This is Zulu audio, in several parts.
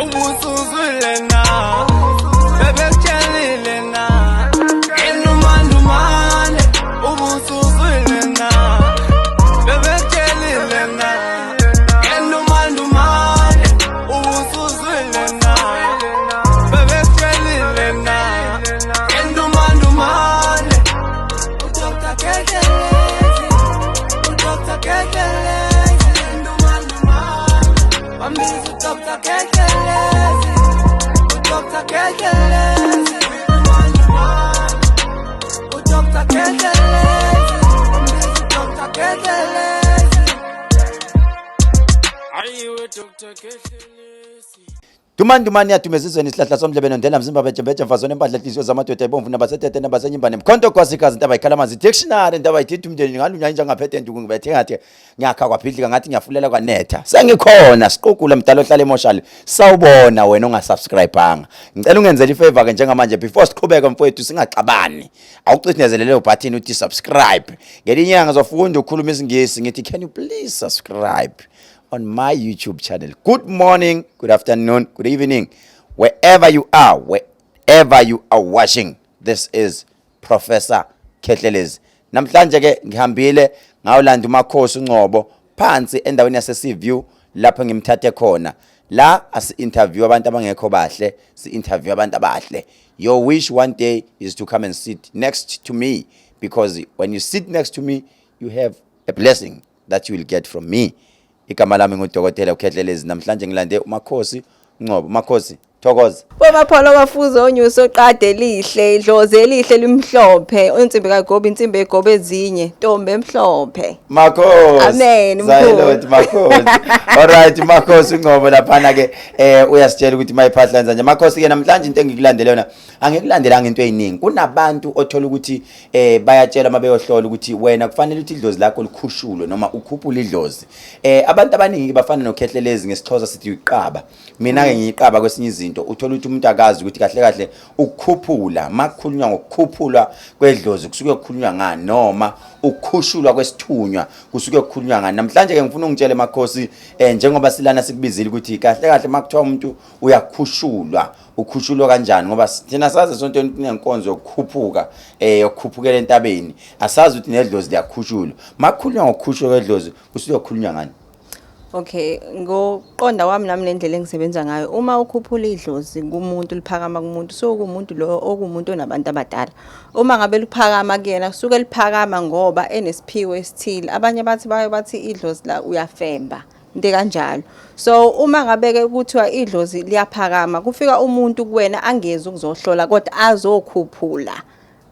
Ubusuzwile na? Bebekutshelile na? Enumandumane. Ubusuzwile na? Bebekutshelile na? Enumandumane. Ubusuzwile na? Bebekutshelile na? Enumandumane. UDr. Kehlelezi, uDr. Kehlelezi, Enumandumane. Bambiza uDr. Kehlelezi, uDr. Kehlelezi, Enumandumane. UDr. Kehlelezi, bambiza uDr. Kehlelezi. Ayiwe Dr. Kehlelezi. Dumandumane yadumezizweni, isihlahla somdlebe nondela mzimba bejembeje mfazone empahla inhliziyo zamadoda ebomvu nabasetete nabasenyimbane mkhonto kwasikazi intaba ikhalamazi dictionary intaba ithithi umndeni ngalunya inja ngaphethe nduku ngibethe ngathi ngiyakha kwabhidlika ngathi ngiyafulela kwanetha sengikhona siqugula mdala ohlala emoshali. Sawubona wena ongasubscribanga, ngicela ungenzele ifavor ke njengamanje before siqhubeke, mfowethu, singaxabani. Awucinezele leyo button uthi subscribe. Ngelinye ilanga ngizofunda ukukhuluma isiNgisi, ngithi can you please subscribe on my YouTube channel. Good morning, good afternoon, good evening, wherever you are, wherever you are watching. This is Professor Kehlelezi. Namhlanje ke ngihambile ngawulanda uMakhosi uNgcobo phansi endaweni yase Seaview lapho ngimthathe khona. La asi interview abantu abangekho bahle, si interview abantu abahle. Your wish one day is to come and sit next to me, because when you sit next to me, you have a blessing that you will get from me. Igama lami ngudokotela uKhehlelezi. Namhlanje ngilande uMakhosi Ngcobo. Makhosi, thokoza. Bomapholo bafuzo onyuso qade lihle, idlozi elihle limhlophe, insimbi kagobi, insimbi egobe ezinye, ntombi emhlophe. Makhosi. Amen, mkhulu. Zayilot Makhosi. Alright, Makhosi uNgcobo laphana ke uyasitshela ukuthi mayiphahla yenza nje. Makhosi ke, namhlanje into engikulandele yona, angikulandelanga into eziningi. Kunabantu othola ukuthi bayatshela mabeyohlola ukuthi wena kufanele ukuthi idlozi lakho likhushulwe noma ukhuphule idlozi. Abantu abaningi bafana noKhehlelezi, ngesiXhosa sithi iqaba. Mina ke ngiyiqaba kwesinye izinto. Uthola ukuthi umuntu akazi ukuthi kahle kahle ukukhuphula, makukhulunywa ngokukhuphulwa kwedlozi kusuke kukhulunywa ngani, noma ukukhushulwa kwesithunywa kusuke kukhulunywa ngani. Namhlanje ke ngifuna ungitshele, Makhosi, njengoba silana sikubizile, ukuthi kahle kahle makuthiwa umuntu uyakhushulwa, ukhushulwa kanjani? Ngoba thina sazi esontweni kunenkonzo yokukhuphuka, yokukhuphukela entabeni. Asazi ukuthi nedlozi liyakhushulwa. Makukhulunywa ngokukhushulwa kwedlozi kusuke kukhulunywa ngani? Okay, ngokuqonda kwami nami nendlela engisebenza ngayo, uma ukhuphula idlozi kumuntu, liphakama kumuntu, so kumuntu lo okuwumuntu onabantu abadala. Uma ngabe liphakama kuyena, kusuke liphakama ngoba enesiphiwo esithile. Abanye bathi baye bathi idlozi la uyafemba, into kanjalo. So uma ngabe ke kuthiwa idlozi liyaphakama, kufika umuntu kuwena angezi ukuzohlola kodwa azokhuphula.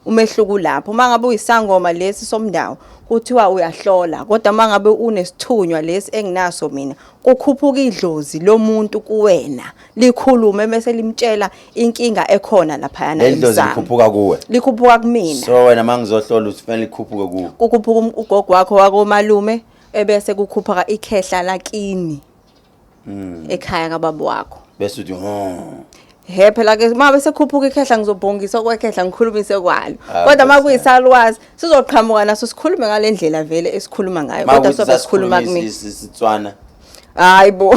Umehluko lapho, uma ngabe uyisangoma lesi somndawo, kuthiwa uyahlola, kodwa uma ngabe unesithunywa lesi enginaso mina, kukhuphuka idlozi lomuntu kuwena, likhulume bese limtshela inkinga ekhona laphayana. Leli dlozi emsamo. Likhuphuka kuwe? Likhuphuka kumina. So wena mangizohlola uthi fanele likhuphuke kuwe? Kukhuphuka ugogo wakho wakomalume, ebese kukhuphuka ikhehla lakini ekhaya kababa wakho. Bese uthi oh. He, phela ke uma bese khuphuka ikhehla, ngizobhongisa okwekhehla, ngikhulumise kwalo. Ah, Kodwa uma Nkosi. kuyisalukazi, sizoqhamuka naso sikhulume ngale ndlela vele esikhuluma ngayo, kodwa sobe sikhuluma kumina. IsiTswana? Hayi bo,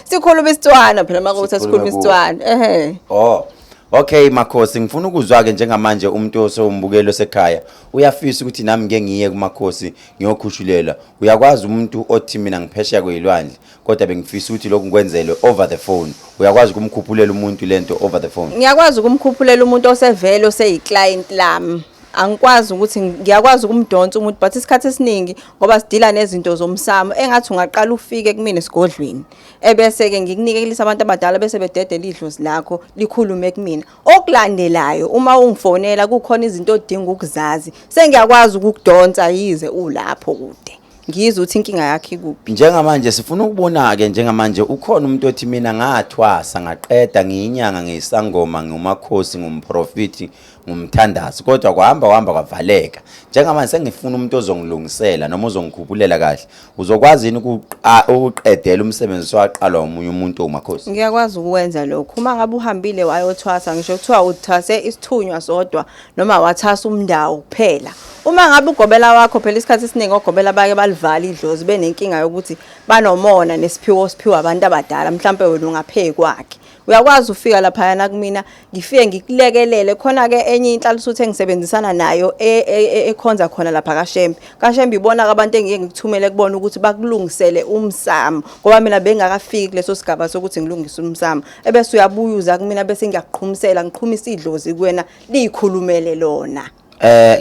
sikhuluma isiTswana phela uma kuthi Sikhulume sikhuluma kuwe. isiTswana, ehe. Oh. Okay Makhosi, ngifuna ukuzwa ke njengamanje, umuntu osewumbukelo sekhaya uyafisa ukuthi nami ngeke ngiye kuMakhosi ngiyokhushulelwa. Uyakwazi umuntu othi mina ngiphesheya kwezilwandle kodwa bengifisa ukuthi lokhu ngikwenzelwe over the phone. Uyakwazi ukumkhuphulela umuntu lento over the phone? Ngiyakwazi ukumkhuphulela umuntu osevele oseyiclient lami. Angikwazi ukuthi ngiyakwazi ukumdonsa umuntu, but isikhathi esiningi ngoba sidila nezinto zomsamo, engathi ungaqala ufike kumina esigodlweni, ebese-ke ngikunikelisa abantu abadala, bese bededela idlozi lakho likhulume kumina. Okulandelayo, uma ungifonela kukhona izinto odinga ukuzazi, sengiyakwazi ukukudonsa yize ulapho kude, ngizwe ukuthi inkinga yakho ikuphi. Njengamanje sifuna ukubona ke, njengamanje ukhona umuntu othi mina ngathwasa ngaqeda, ngiyinyanga, ngiyisangoma, ngiwumakhosi, ngumprofiti, ngumthandazi, kodwa kwahamba kwahamba kwavaleka. Njengamanje sengifuna umuntu ozongilungisela noma ozongikhuphulela kahle. Uzokwazi yini ukuqedela umsebenzi osewaqalwa omunye umuntu owumakhosi? Ngiyakwazi ukwenza lokho. Uma ngabe uhambile wayothwasa, ngisho kuthiwa uthwase isithunywa sodwa noma wathasa umndawo kuphela. Uma ngabe ugobela wakho, phela isikhathi esiningi ogobela bake balivale. balivala idlozi benenkinga yokuthi banomona nesiphiwo siphiwa abantu abadala, mhlampe wena ungaphezu kwakhe. Uyakwazi ufika laphayana kumina ngifike ngikulekelele. Khona-ke enye inhlalisuthi engisebenzisana nayo ekhonza khona lapha kaShembe. KaShembe ibona-ke abantu engiye ngikuthumele kubona ukuthi bakulungisele umsamo, ngoba mina bengakafiki kuleso sigaba sokuthi ngilungise umsamo. Ebese uyabuya uza kumina bese ngiyakuqhumisela, ngiqhumisa idlozi kuwena liyikhulumele lona.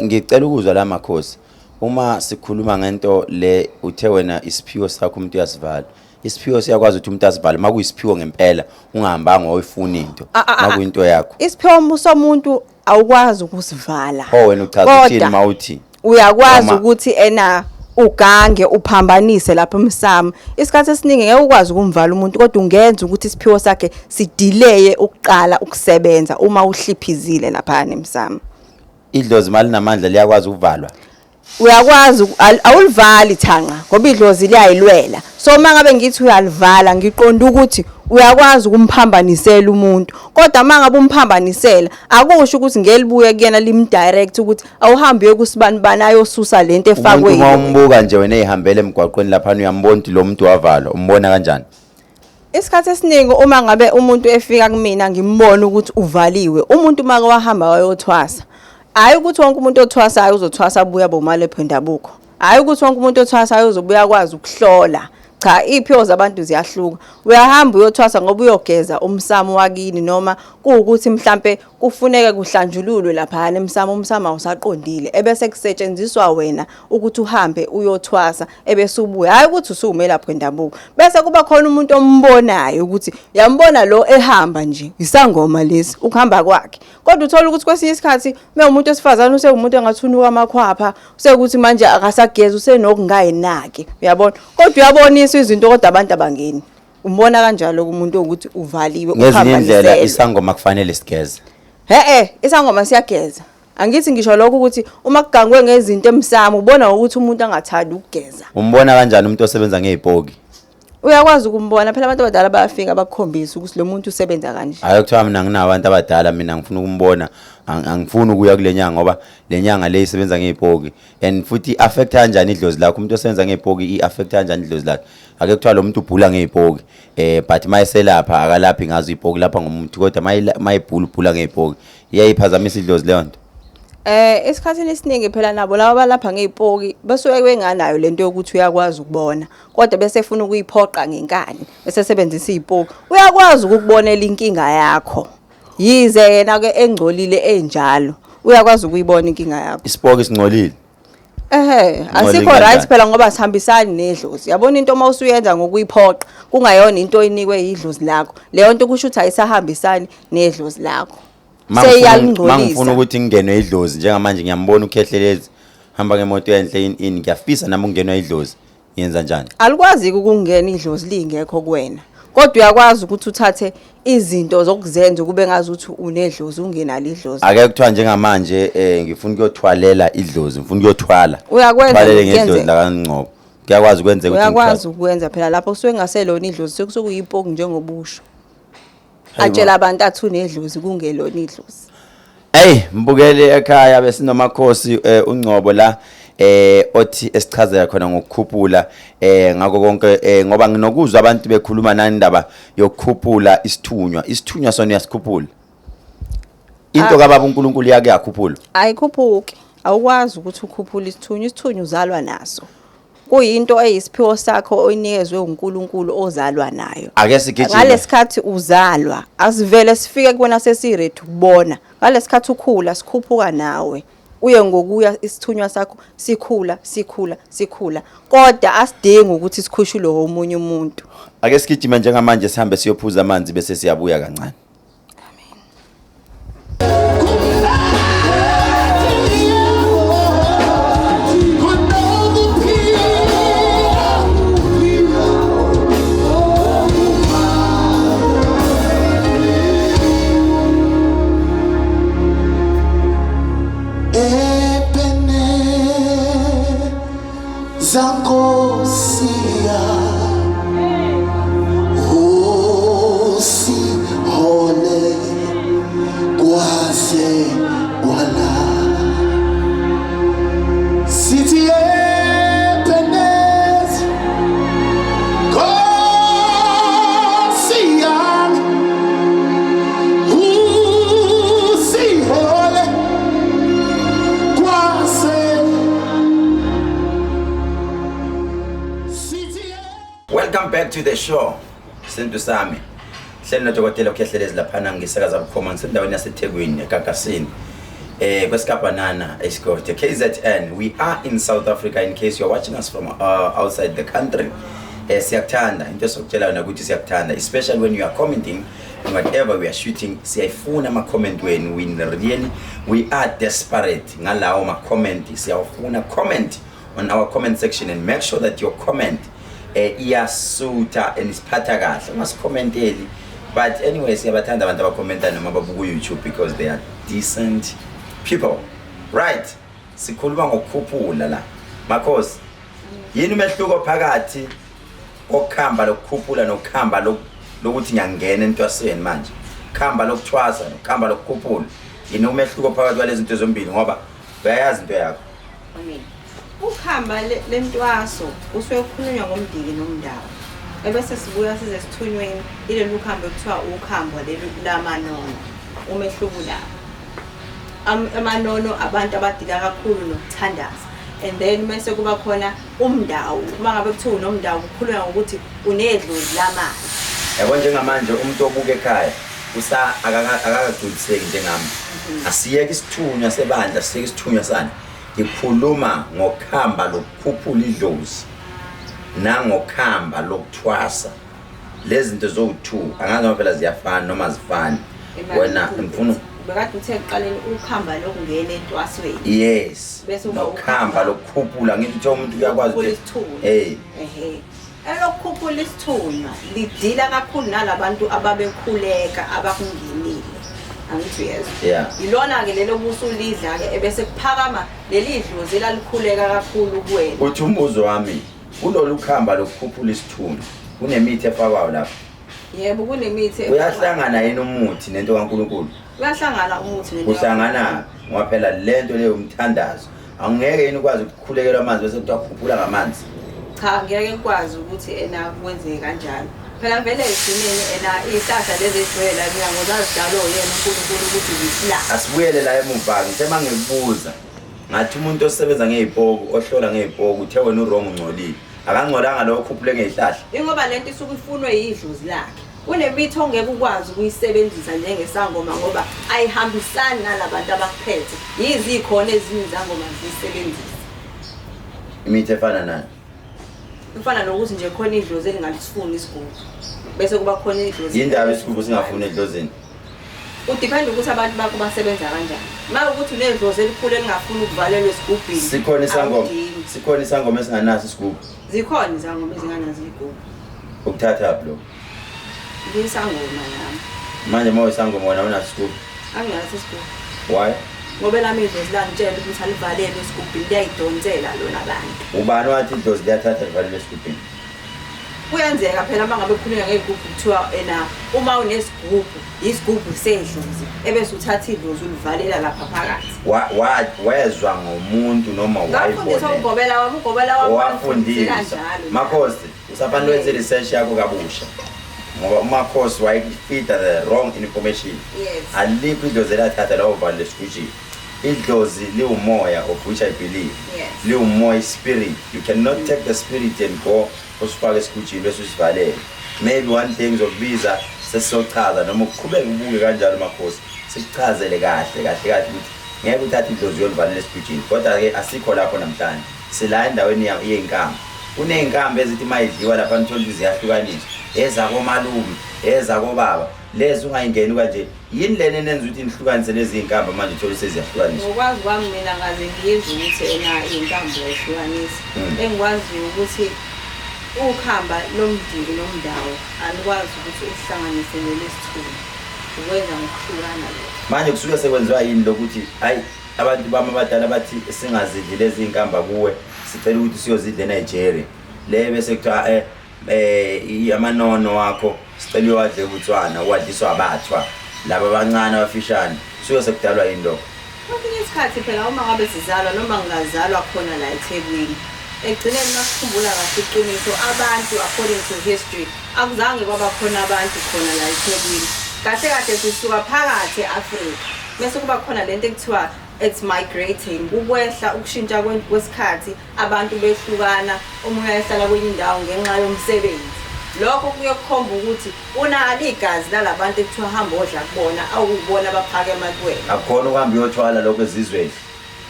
Ngicela ukuzwa la makhosi. Uma sikhuluma ngento le uthe wena isiphiwo sakho umuntu uyasivala. Isiphiwo siyakwazi ukuthi umuntu asivale uma kuyisiphiwo ngempela ungahambanga wayifuna into makuyinto yakho. Isiphiwo somuntu awukwazi ukusivala. Pho wena uchaza uthini Kodwa uma uthi? Uyakwazi Noma- ukuthi ena ugange uphambanise lapha emsamo. Isikhathi esiningi ngeke ukwazi ukumvala umuntu kodwa ungenza ukuthi isiphiwo sakhe sideleye ukuqala ukusebenza uma uhliphizile lapha emsamo. Idlozi malinamandla liyakwazi ukuvalwa. Uyakwazi awulivali thanqa ngoba idlozi liyayilwela. So uma ngabe ngithi uyalivala ngiqonda ukuthi uyakwazi ukumphambanisela umuntu, kodwa uma ngabe umphambanisela akusho ukuthi ngelibuye kuyena limdirect ukuthi awuhambe uye kusibanibani ayosusa lento efakwe Umuntu uma yilo. umbuka nje wena eyihambele emgwaqweni laphana uyambona ukuthi lo muntu wavalwa, umbona kanjani? Isikhathi esiningi uma ngabe umuntu efika kumina ngimbona ukuthi uvaliwe, umuntu uma wahamba wayothwasa, hhayi ukuthi wonke umuntu othwasayo uzothwasa abuye abe umalaphi wendabuko, hhayi ukuthi wonke umuntu othwasayo uzobuye akwazi ukuhlola. Cha, iy'phiwo zabantu ziyahluka. Uyahamba uyothwasa ngoba uyogeza umsamo wakini, noma kuwukuthi mhlampe kufuneke kuhlanjululwe laphayana emsamo, umsamo awusaqondile, ebese kusetshenziswa wena ukuthi uhambe uyothwasa ebese ubuya, hhayi ukuthi usuwumelaphi wendabuko. Bese kuba khona umuntu ombonayo ukuthi uyambona lo ehamba nje, isangoma lesi ukuhamba kwakhe. Kodwa uthola ukuthi kwesinye isikhathi uma umuntu wesifazane usewumuntu engathi unuka amakhwapha, usekuthi manje akasagezi, usenokungayinaki, uyabona. Kodwa uyaboniswa izinto kodwa abantu abangeni. Umbona kanjalo kumuntu ukuthi uvaliwe, Ngezinye indlela uphambaniselwe. isangoma kufanele sigeze. He-eh, isangoma siyageza. Angithi ngisho lokho ukuthi uma kugangwe ngezinto emsamo ubona ukuthi umuntu angathandi ukugeza. Umbona kanjani umuntu osebenza ngezipoki? Uyakwazi ukumbona phela, abantu abadala bayafika bakukhombise ukuthi lo muntu usebenza kanje. Hayi kuthiwa mina nginawo abantu abadala, mina ngifuna ukumbona, angifuni ukuya kule nyanga ngoba le nyanga le isebenza ngezipoki. And futhi i-affect kanjani idlozi lakho? Umuntu osebenza ngezipoki i-affect kanjani idlozi lakhe? Ake kuthiwa lo muntu ubhula ngezipoki, but mayeselapha akalaphi ngazo izipoki, lapha ngomuntu, kodwa mayibhula ubhula ngezipoki, iyayiphazamisa idlozi leyo nto. Esikhathini esiningi phela nabo laba abalapha ngezipoki basuke benganayo lento yokuthi uyakwazi ukubona, kodwa bese efuna ukuyiphoqa ngenkani, bese sebenzisa izipoki. Uyakwazi ukukubonela inkinga yakho, yize yena ke engcolile enjalo, uyakwazi ukuyibona inkinga yakho. Isipoki singcolile. Ehhe, Ngcolile asikho kanjani? right phela ngoba sihambisani nedlozi. Yabona into uma usuyenza ngokuyiphoqa kungayona into oyinikwe idlozi lakho, leyo nto kusho ukuthi ayisahambisani nedlozi lakho. Mangifuna ukuthi ngingenwe idlozi njengamanje ngiyambona uKhehlelezi hamba ngemoto enhle in in, ngiyafisa nami ukungenwa idlozi, ngiyenza njani? Alikwazi ukungena idlozi lingekho kuwena, kodwa uyakwazi ukuthi uthathe izinto zokuzenza kube ngazi ukuthi unedlozi ungenalo idlozi. Ake kuthiwa njengamanje ngifuna ukuyothwalela idlozi, ngifuna ukuyothwala. Uyakwenza Thwalele lokhu, ngedlozi kuyenzeka. lakaNgcobo. Kuyakwazi ukwenzeka ukuthi Uyakwazi ukwenza phela lapho kusuke kungaselona idlozi, sekusuke kuyipoki njengobusho. Hayibo. Atshela abantu athi unedlozi kungelona idlozi. Hey, mbukeli ekhaya, besinomakhosi uNgcobo la othi esichazela khona ngokukhuphula ngakho konke ngoba nginokuzwa abantu bekhuluma nandaba yokukhuphula isithunywa. Isithunywa sona uyasikhuphula. Into kaBaba uNkulunkulu yake yakhuphula. Ayikhuphuki. Awukwazi ukuthi ukhuphule isithunywa, isithunywa uzalwa naso. Kuyinto eyisiphiwo sakho oyinikezwe uNkulunkulu ozalwa nayo. Ake sigijime. Ngalesikhathi uzalwa, asivele sifike kubona sesiready ukubona. Ngalesikhathi ukhula sikhuphuka nawe. Uye ngokuya isithunywa sakho sikhula, sikhula, sikhula. Kodwa asidingi ukuthi sikhushulwe omunye umuntu. Ake sigijime njengamanje sihambe siyophuza amanzi bese siyabuya kancane. Welcome back to the show, Sintu Sami. Hleli nodokotela uKhehlelezi laphana, ngisakaza bukhoma, ngisendaweni yaseThekwini, eGagasini. Kwesikabhanana eScott, KZN. We are in South Africa, in case you are watching us from outside the country. Siyakuthanda into esokutshela yona ukuthi siyakuthanda, especially when you are commenting on whatever we are shooting. Siyayifuna ama comment wenu. We really, we are desperate ngalawo ma comment. Siyawufuna. Comment on our comment section and make sure that your comment iyasutha and isiphatha kahle. Ungasikhomenteli, but anyway, siyabathanda abantu abakhomenta noma babuka ku-YouTube because they are decent people, right? Sikhuluma ngokukhuphula la, makhosi. Yini umehluko phakathi kokuhamba lokukhuphula nokuhamba lokuthi ngiyangena entwasweni manje, kuhamba lokuthwasa nokuhamba lokukhuphula? Yini umehluko phakathi kwalezi zinto zombili, ngoba uyayazi into yakho? Amen. Ukuhamba lentwaso kusuke kukhulunywa ngomdiki nomndawo. Ebese sibuya size sithunyweni, ilolu khambo ekuthiwa ukhambo lelu lamanono. Umehluko lapho. Amanono abantu abadila kakhulu nokuthandaza. And then mase kuba khona umndawo. Uma ngabe kuthiwa unomndawo, kukhulunywa ngokuthi unedlozi lamanzi. Yabo, njengamanje umuntu obuka ekhaya usa akakagculiseki njengami. Asiyeke isithunywa sebandla, siyeke isithunywa sani. Ngikhuluma ngokuhamba lokukhuphula idlozi nangokuhamba lokuthwasa. Lezi zinto zowu-two angazi noma phela ziyafana noma azifani. Wena ngifuna Bekade uthe ekuqaleni ukuhamba lokungena entwasweni. Yes. Bese uba nokuhamba lokukhuphula, ngithi uthe umuntu uyakwazi Ukukhuphula ukuthi isithunywa. Hey. Ehe. Elokukhuphula isithunywa lidila kakhulu nalabantu ababekhuleka, abakungenile. Angithi uyezwa? Yeah. Ilona-ke lelo busulidla-ke, ebese kuphakama leli dlozi elalikhuleka kakhulu kuwena. Uthi umbuzo wami, kulolu kuhamba lokukhuphula isithunywa kunemithi efakwayo lapho? Yebo, kunemithi. Uyahlangana yini umuthi nento kaNkulunkulu? Uyahlangana umuthi nento. Kuhlangana, ngoba phela lento leyo umthandazo. Angeke yini ukwazi ukukhulekelwa amanzi bese kuthiwa khuphula ngamanzi? Cha, ngeke ngikwazi ukuthi ena kwenzeke kanjalo. Phela vele ekugcineni ena iy'hlahla lezi ezigcwele la emnyango zazidalwe uyena uNkulunkulu ukuthi zisila. Asibuyele la emuva. Ngithe uma ngikubuza, ngathi umuntu osebenza ngey'poku, ohlola ngey'poku, uthe wena u-wrong, ungcolile. Akangcolanga lowo okhuphule ngey'hlahla? Ingoba lento isuke ifunwe yidlozi lakhe. Kunemithi ongeke ukwazi ukuyisebenzisa njengesangoma ngoba ayihambisani nalabantu abakuphethe. Yize ikhona ezinye izangoma ziyisebenzisa. Imithi efana nani? Kufana nokuthi nje khona idlozi elingalisifuni isigubhu, bese kuba khona idlozi. Yindaba isigubhu singafuni edlozini? Udependa ukuthi abantu bakho basebenza kanjani. Uma ukuthi unedlozi elikhulu elingafuni ukuvalelwa esigubhini, Sikhona isangoma? awudingi. Sikhona isangoma esinganaso isigubhu? Zikhona izangoma ezinganazo iy'gubhu. Ukuthathaphi lokho? Ngiyisangoma nami. Manje uma uyisangoma, wena unaso isigubhu? Anginaso isigubhu. Why? Ngoba elami idlozi langitshela ukuthi alivalelwe esigubhini, liyayidonsela lona abantu. Ubani wathi idlozi liyathatha livalelwe esigubhini? Kuyenzeka phela, uma ngabe kukhulunywa ngey'gubhu, kuthiwa ena uma unesigubhu, isigubhu sedlozi, ebese uthatha idlozi ulivalela lapha phakathi. Wezwa ngomuntu noma Ngafundiswa wayibonela? ugobela wami. Ugobela wami wangifundise Owafundisa? kanjalo. Makhosi, usafanele wenze research yakho kabusha, ngoba umakhosi wayekufeeda the wrong information. Alikho idlozi elathatha lawo valele esigujini. Idlozi liwumoya, of which I believe. Liwumoya, spirit. You cannot take the spirit and go usifake esigujini bese usivalele. Maybe one thing ngizokubiza sesizochaza, noma uqhubeke ubuke kanjalo, makhosi, sikuchazele kahle kahle kahle ukuthi ngeke uthathe idlozi uyolivalela esigujini. Kodwa-ke asikho lapho namhlanje, sila endaweni yey'nkambi. Kuney'nkambi ezithi uma idliwa lapha nithole ukuthi ziyahlukaniswa, ezakomalume, ezakobaba, lezi ungayingeni kanje. Yini lena enenza ukuthi nihlukanise lezi y'nkambi manje uthole seziyahlukaniswa? Ngokwazi kwami mina, ngaze ngiyizwe ukuthi ena iy'nkambi uyayihlukanisa. Engikwaziyo ukuthi ukhamba lomdiki nomndawo alikwazi ukuthi uhlanganise nelesithunywa, ukwenza ngokuhlukana lokho. Manje kusuke sekwenziwa yini lokuthi hayi, abantu bami abadala bathi singazidli lezi iy'nkamba kuwe, sicela ukuthi siyozidla eNigeria le, bese kuthiwa amanono wakho sicela uyowadla eBotswana, uwadliswa abathwa laba abancane abafishane? Suke sekudalwa yini lokho? Kwesinye isikhathi phela uma ngabe sizalwa noma ngingazalwa khona la eThekwini, ekugcineni masikhumbula kahle iqiniso, abantu according to history akuzange kwaba khona abantu khona la eThekwini. Kahle kahle sisuka phakathi e-Afrika, bese kuba khona lento ekuthiwa it's migrating, ukwehla, ukushintsha kwesikhathi, abantu behlukana, omunye ayehlala kwenye indawo ngenxa yomsebenzi. Lokho kuyokukhomba ukuthi unalo igazi lalabantu ekuthiwa hamba odla kubona, awukubona abaphakema kuwena. Akukhona ukuhamba uyothwala lokho ezizweni.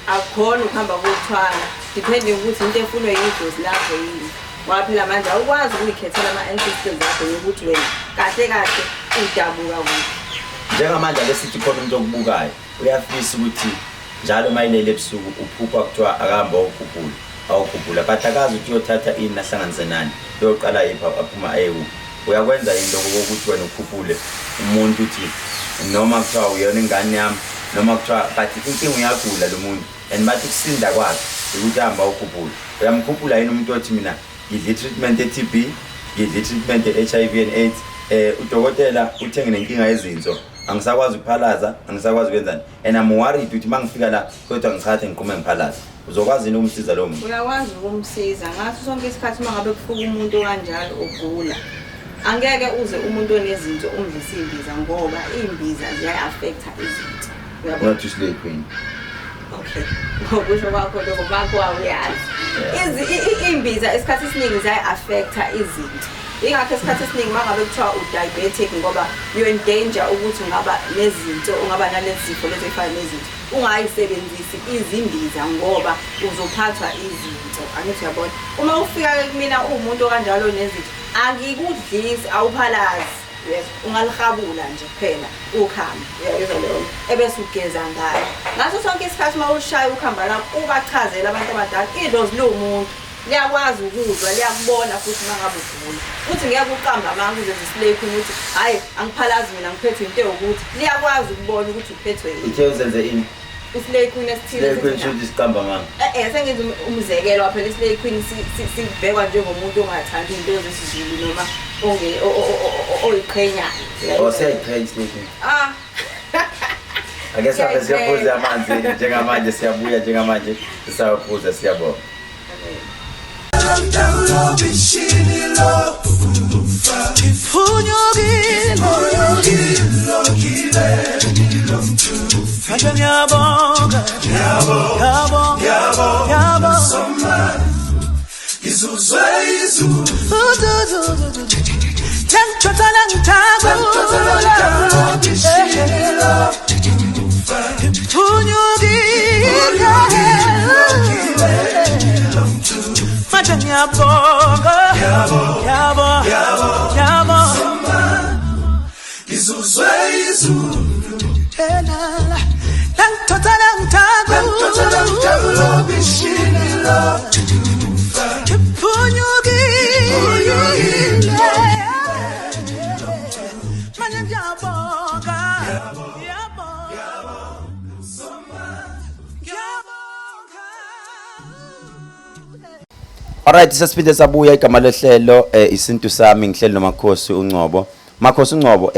Akukhona ukuhamba kuyothwala, depending ukuthi into efunwe yidlozi lakho yini. Ngoba phela manje awukwazi ukuyikhethela ama-ancestors akho yokuthi wena kahle kahle udabuka kuphi. Njengamanje ake sithi khona umuntu okubukayo uyafisa ukuthi njalo uma ilele ebusuku uphupha kuthiwa akahambe awukhuphula awukhuphula but akazi ukuthi uyothatha ini ahlanganise nani uyoqala yiphi aphuma ayekuphi. Uyakwenza yini lokho kokuthi wena ukhuphule umuntu uthi noma kuthiwa uyona ingane yami noma kuthiwa but inkinga uyagula lo muntu and bathi ukusinda kwakhe ukuthi ahambe awukhuphula. Uyamkhuphula yini umuntu othi mina ngidla i-treatment ye-TB, ngidla i-treatment ye-HIV and AIDS, udokotela uthe nginenkinga yezinso, angisakwazi ukuphalaza, angisakwazi ukwenzani and I'm worried ukuthi uma ngifika la kodwa ngichathe ngiqume ngiphalaze. Uzokwazi yini ukumsiza lowo muntu? Uyakwazi ukumsiza ngaso sonke isikhathi uma ngabe kufika umuntu okanjalo ogula. Angeke uze umuntu onezinso umdlise imbiza ngoba iy'mbiza ziyayi-affect-a izinso. Uyabona? Not uSlay Queen. Okay. Ngokusho kwakho lokho bakho awuyazi. Iy'mbiza isikhathi esiningi ziyayi-affect-a izinto. Ingakho isikhathi esiningi uma ngabe kuthiwa u-diabetic ngoba you're in danger ukuthi ungaba nezinto, ungaba nalezi zifo lezi ey'fana nezinto. Ungayisebenzisi izimbiza ngoba uzophathwa izinto. Angithi uyabona? Uma ufika-ke kumina uwumuntu okanjalo nezinto, angikudlisi, awuphalazi. Yes, ungalihabula nje kuphela ukhamba. Uyayizwa leyo nto? Ebese ugeza ngayo. Ngaso sonke isikhathi uma ulishaya ukhamba lakho, ubachazele abantu abadala, idlozi liwumuntu. Liyakwazi ukuzwa, liyakubona futhi uma ngabe ugula. Futhi ngeke uqambe amanga uzenze islay queen ukuthi hhayi angiphalazi mina ngiphethwe into ewukuthi. Liyakwazi ukubona ukuthi uphethwe yini. Uthe uzenze ini? Islay queen esithile. Slay queen shuthi isiqamba amanga. Sengenza umzekelo phela islay queen sibhekwa njengomuntu ongathandi into zesiZulu noma oyiqhenyayo. Oh, siyayiqhenya islay queen. Ah. Ake sihambe siyophuza amanzi njengamanje, siyabuya njengamanje sisawaphuza, siyabonga. Alright, sesiphinde sabuya. Igama lehlelo isintu sami, ngihleli noMakhosi uNgcobo. Makhosi uNgcobo,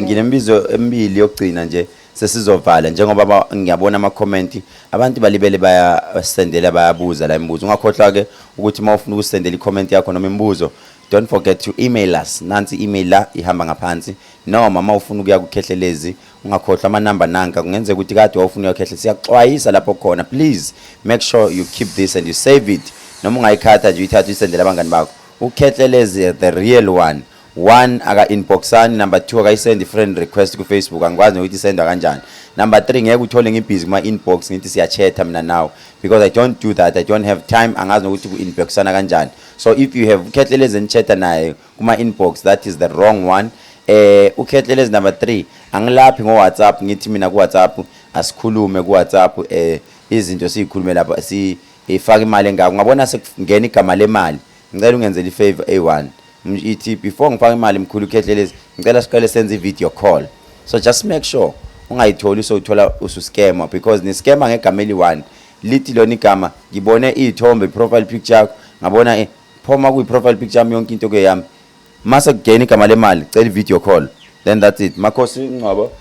nginemibuzo emibili yokugcina nje sesizovala, njengoba ngiyabona ama comment abantu balibele bayasendela bayabuza la imibuzo. Ungakhohlwa ke ukuthi mawufuna ukusendela i-comment yakho noma imibuzo, don't forget to email us. Nansi email la ihamba ngaphansi, noma mawufuna ukuya kuKhehlelezi ungakhohlwa amanamba nanka. Kungenzeka ukuthi kade wawufuna uyokhehle, siyakuxwayisa lapho khona. Please make sure you keep this and you save it, noma ungayikhatha nje uyithathe uyisendele abangani bakho. UKhehlelezi the real one, one, aka inboxani. Number 2, akayisend friend request ku Facebook, angikwazi nokuthi isendwa kanjani. Number 3, ngeke uthole ngibhizi kuma inbox ngithi siyachatha mina now, because I don't do that, I don't have time, angazi nokuthi ku inboxana kanjani. So if you have uKhehlelezi enichata naye kuma inbox, that is the wrong one. UKhehlelezi number 3, angilaphi ngo WhatsApp, ngithi mina ku WhatsApp asikhulume ku WhatsApp, izinto sizikhulume lapha, si ifaka imali engaka. Ungabona sekungena igama lemali, ngicela ungenzele ifavor A1, ithi before ngifaka imali mkhulu uKhehlelezi, ngicela siqale senze i-video call. So just make sure ungayitholi usowuthola ususcammer, because ni-scammer ngegama eli-one lithi lona igama, ngibone iy'thombe profile picture yakho, ngabona phoma kuyi-profile picture yami yonke into kuyeyami, mase kungena igama lemali, cela i-video call, then that's it. Makhosi Ngcobo,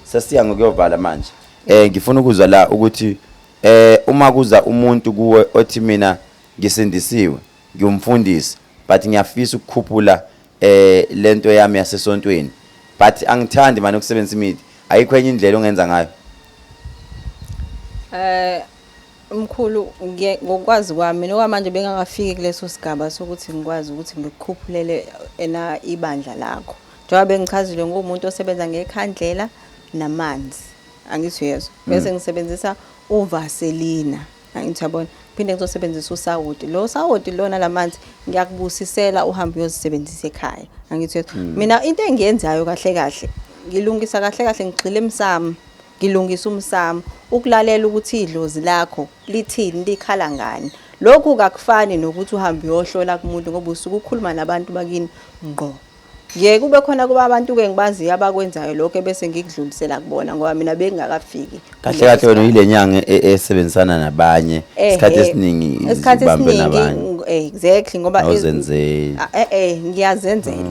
sesiya ngokuyovala manje. Ngifuna ukuzwa la ukuthi uma kuza umuntu kuwe othi mina ngisindisiwe, ngiyumfundisi, but ngiyafisa ukukhuphula lento yami yasesontweni, but angithandi manje ukusebenzisa imithi, ayikho enye indlela ongenza ngayo? Mkhulu, ngokwazi kwami mina okwamanje bengakafiki kuleso sigaba sokuthi ngikwazi ukuthi ngikukhuphulele ena ibandla lakho. Njengoba bengichazile nguwumuntu osebenza ngekhandlela namanzi. Angithi uyezwa. Bese ngisebenzisa uvaselina. Angithi uyabona. Phinde ngizosebenzisa usawoti. Lo sawoti lona lamanzi ngiyakubusisela uhambe uyozisebenzisa ekhaya. Angithi uyezwa. Mina into engiyenzayo kahle kahle ngilungisa kahle kahle ngigxile emsamo. Ngilungisa umsamo, ukulalela ukuthi idlozi lakho lithini, likhala ngani. Lokhu kakufani nokuthi uhambe uyohlola kumuntu ngoba usuke ukhuluma nabantu bakini ngqo. Ngiye kube khona kuba abantu-ke engibaziyo abakwenzayo lokho ebese ngikudlulisela kubona ngoba mina bengingakafiki. Kahle kahle wena uyile nyanga esebenzisana nabanye isikhathi esiningi, isikhathi uzibambe esiningi nabanye. Exactly ngoba Awuzenzeli. Ngiyazenzela.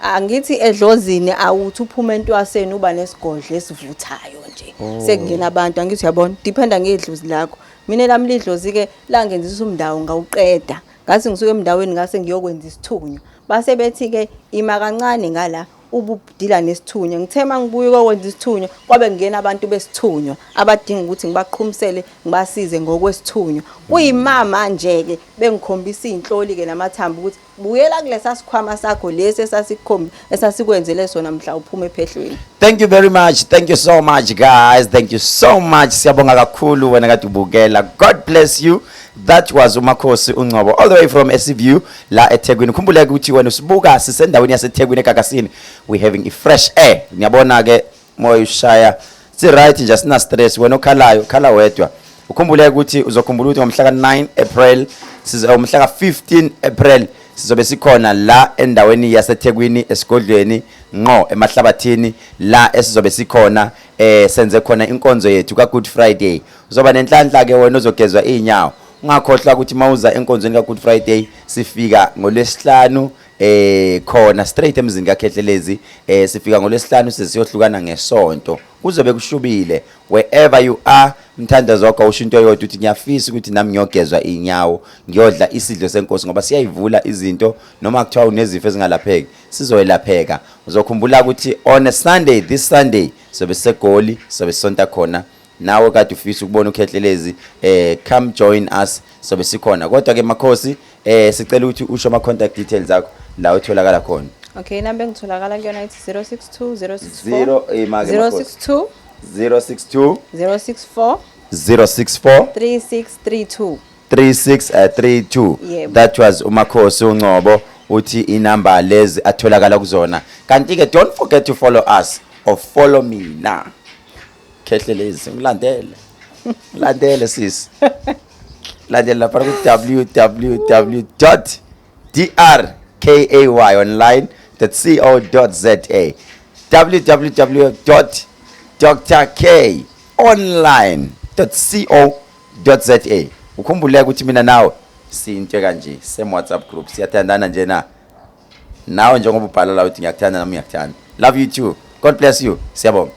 Angithi edlozini awuthi uphume entwaseni uba nesigodlo esivuthayo nje. Sekungena abantu, angithi uyabona, dependa ngedlozi lakho. Mina lami lidlozi ke langenzisa umndawo ngawuqeda. Ngathi ngisuke emndaweni ngase ngiyokwenza isithunywa. Base bethi ke ima kancane ngala ubudila nesithunywa. Ngithe mangibuya ukwenza isithunywa kwabe kungena abantu besithunywa abadinga ukuthi ngibaqhumisele ngibasize ngokwesithunywa. Kuyimama nje ke bengikhombisa izinhloli ke namathambo ukuthi buyela kulesa sikhwama sakho lesi esasikhombi esasikwenzele sona mhla uphuma ephehlweni. Thank you very much. Thank you so much, guys. Thank you so much. Siyabonga kakhulu wena kade ubukela. God bless you. That was uMakhosi uNgcobo all the way from SVU la eThekwini. Khumbuleke ukuthi wena usibuka sisendaweni yaseThekwini eGagasini. We having a fresh air. Ngiyabona ke moya ushaya. Si right nje, asina stress. Wena okhalayo, khala wedwa. Ukhumbuleke ukuthi uzokhumbula ukuthi ngomhla ka9 April sizo umhla ka15 April sizobe sikhona la endaweni yaseThekwini esigodlweni ngqo emahlabathini la esizobe sikhona, senze khona inkonzo yethu ka Good Friday. Uzoba nenhlanhla ke wena ozogezwa inyawo. Ungakhohlwa ukuthi mawuza enkonzweni ka Good Friday sifika ngolwesihlanu khona straight emzini kaKhehlelezi, sifika ngolwesihlanu sesiyohlukana ngesonto. Kuzobe kushubile. Wherever you are, mthandazo wakho usho into eyodwa uthi ngiyafisa ukuthi nami ngiyogezwa inyawo, ngiyodla isidlo senkosi ngoba siyayivula izinto noma kuthiwa unezifo ezingalapheki sizoyelapheka. Uzokhumbula ukuthi on a Sunday, this Sunday, sobe siseGoli, sobe sisonta khona. Nawe kade ufisa ukubona uKhehlelezi, come join us, sobe sikhona. Kodwa ke Makhosi, sicela ukuthi usho ama contact details akho la utholakala khona. Okay, inamba engitholakala kuyona ithi 062 064 Zero, make Makhosi. 062 062 064 064 3632. 3632. Yebo. That was uMakhosi uNgcobo, uthi inamba lezi atholakala kuzona. Kanti ke don't forget to follow us or follow mina Khehlelezi, ngilandele, ngilandele sis, landele lapha ku www.drkayonline.co.za, www.drkonline.co.za. Ukhumbule ukuthi mina nawe siyinto kanje, same WhatsApp group, siyathandana nje na nawe njengoba ubhala la uthi ngiyakuthanda, nami ngiyakuthanda. Love you too. God bless you. Siyabonga.